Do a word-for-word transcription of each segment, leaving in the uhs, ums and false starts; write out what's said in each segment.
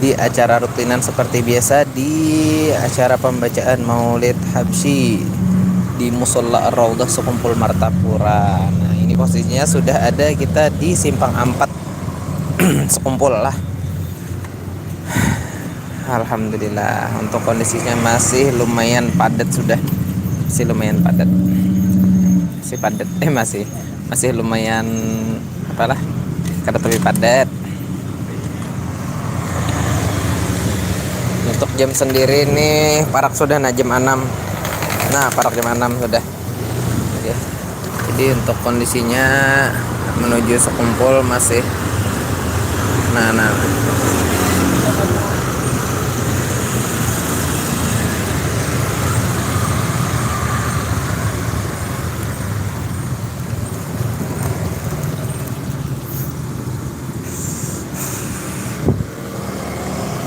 di acara rutinan seperti biasa, di acara pembacaan Maulid Habsyi di Musola Ar-Raudhah Sekumpul Martapura. Nah, ini posisinya sudah ada kita di simpang ampat Sekumpul lah. Alhamdulillah, untuk kondisinya masih lumayan padat sudah. Masih lumayan padat. Masih padat, eh, masih, masih lumayan, apalah, kada tapi padat. Untuk jam sendiri nih, parak sudah, nah, jam anam. Nah, parak jam anam sudah. Oke. Jadi, untuk kondisinya menuju Sekumpul masih, nah, nah.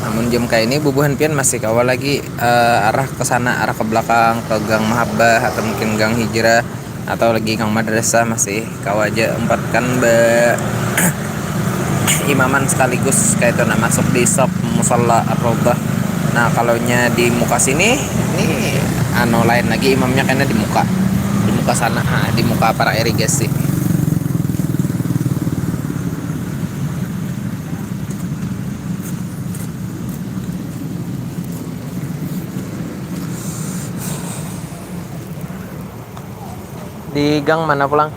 Namun jam kaini bubuhan pian masih kawa lagi, eh, arah ke sana, arah ke belakang, ke Gang Mahabbah atau mungkin Gang Hijrah atau lagi Gang Madrasah, masih kawa aja umpatkan be imaman sekaligus kayak itu, nah, masuk di sop Musola Ar-Raudhah. Nah, kalau nya di muka sini, ini anu lain lagi imamnya, kayaknya di muka, di muka sana, ah, di muka para irigasi. Di gang mana pulang?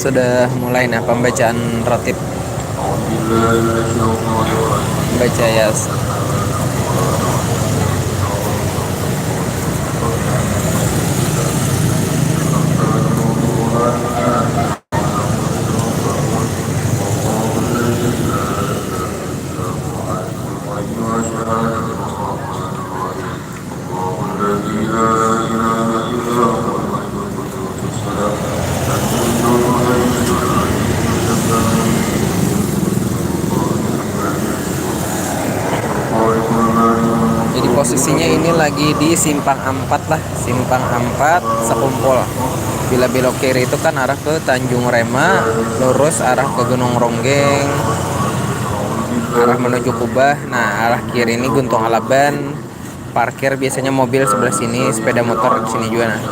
Sudah mulai, nah, pembacaan rotib. Baca Yasin. Jadi posisinya ini lagi di simpang ampat lah, simpang ampat Sekumpul. Bila belok kiri itu kan arah ke Tanjung Rema, lurus arah ke Gunung Ronggeng, arah menuju Kubah. Nah, arah kiri ini Guntung Alaban. Parkir biasanya mobil sebelah sini, sepeda motor di sini juga, nah.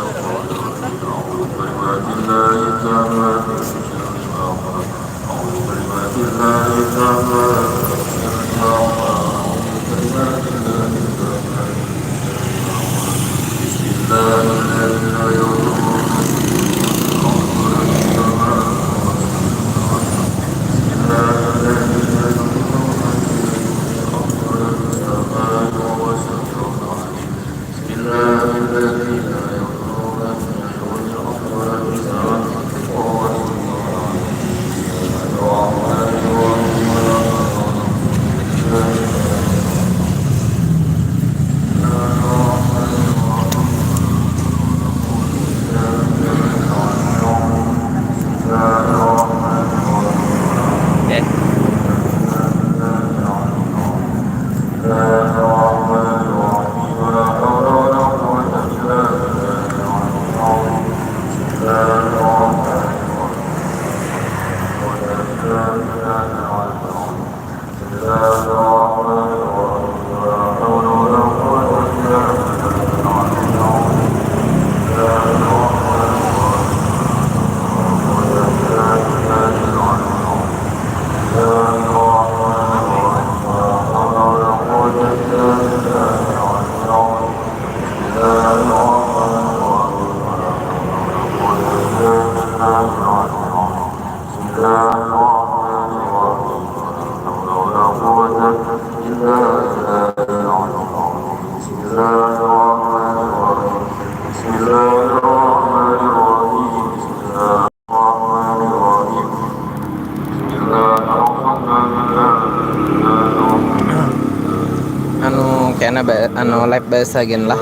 Anu, kena ba-, anu, live bahasa gin lah.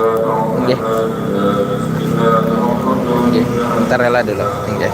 Nggih. Nggih, bentar lah dulu. Nggih.